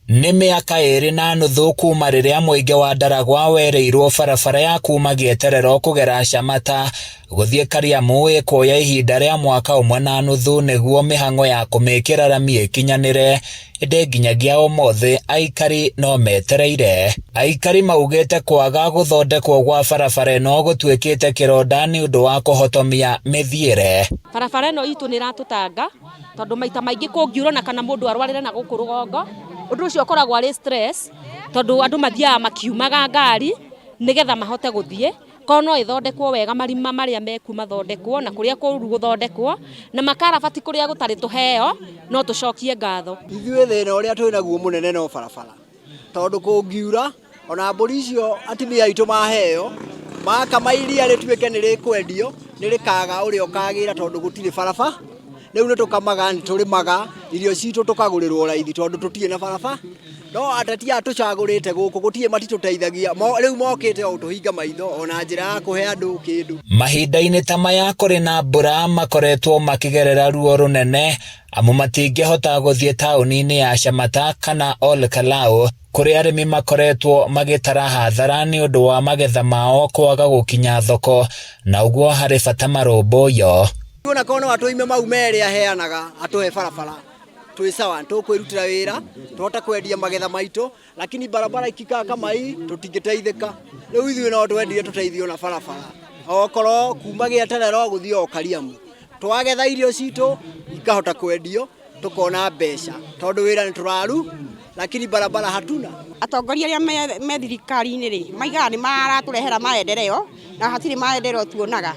Nĩ mĩaka ĩĩrĩ na nuthu kuma rĩrĩa mũingĩ wa Ndaragwa werĩirwo barabara ya kuma Gĩeterero kũgera Shamata gũthiĩ Kariamu ĩkuoya ihinda rĩa mwaka ũmwe na nuthu nĩguo mĩhang'o ya kũmĩkĩra rami ĩkinyanĩre, ĩndĩ nginyagia ũmũthĩ aikari no metereire. Aikari maugĩte kwaga gũthondekwo gwa barabara ĩno gũtuĩkĩte kĩronda nĩ ũndũ wa kũhotomia mĩthiĩre. Barabara ĩno itũ nĩ ĩratũtanga tondũ maita maingĩ kũngiura ona kana mũndũ arwarĩre na gũkũ rũgongo, ũndũ ũcio ũkoragwo arĩ stress tondũ andũ mathiaga makiumaga ngari nĩgetha mahote gũthiĩ. Korwo no ĩthondekwo wega marima marĩa mekuo mathondekwo na kũrĩa kũru gũthondekwo na makarabati kũrĩa gũtarĩ tũheo no tũcokie ngatho. Ithuĩ thĩna ũrĩa twĩ naguo mũnene no barabara, tondũ kũngiura ona mbũri icio atumia aitũ maheo, makama iria rĩtuĩke nĩ rĩkwendio, nĩ rĩkaga ũrĩa ũkagĩra tondũ gũtirĩ barabara. Rĩu nĩ tũkamaga, nĩ tũrĩmaga, irio citũ tũkagũrĩrwo raithi tondũ tũtirĩ na barabara. No ateti aya tũcagũrĩte gũkũ gũtirĩ matitũteithagia, rĩu mokĩte o gũtũhinga maitho ona njĩra ya kũhe andũ kĩndũ. Mahinda-inĩ ta maya kũrĩ na mbura makoretwo makĩgerera ruo rũnene amu matingĩhota gũthiĩ taũni-inĩ ya Shamata kana Ol Kalou kũrĩa arĩmi makoretwo magĩtara hathara nĩ ũndũ wa magetha mao kwaga gũkinya thoko na ũguo harĩ bata marũmbũiyo. Ona korwo no atũime mau merĩ aheanaga atũhe barabara twĩ sawa, tũkwĩrutĩra wĩra tũhote kwendia magetha maitũ, lakini barabara ikikaa kama hii tũtingĩteithĩka. Rĩu ithuĩ no twendire tũteithio na barabara, okorwo kuma Gĩeterero gũthiĩ o Kariamu, twagetha irio citũ ikahota kwendio tũkona mbeca, tondũ wĩra nĩ tũraru lakini barabara hatuna. Atongoria arĩa me thirikari-inĩ rĩ, maigaga nĩ maratũrehera maendeleo na hatirĩ maendeleo tuonaga.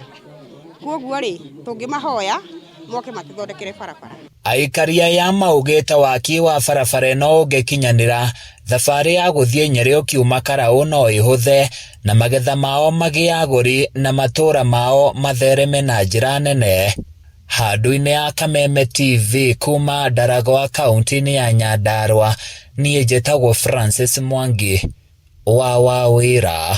Kwoguo rĩ, tũngĩmahoya moke matũthondekere barabara. Aikari aya maugĩte waki wa barabara ĩno ũngĩkinyanĩra, thabarĩ ya gũthiĩ Nyerĩ ũkiuma Karaũ no ĩhũthe na magetha mao magĩe agũri na matũũra mao mathereme na njĩra nene. Handũ-inĩ ya Kameme TV kuma Ndaragwa kaunti-inĩ ya Nyandarua, niĩ njĩtagwo Francis Mwangi wa Wawĩra.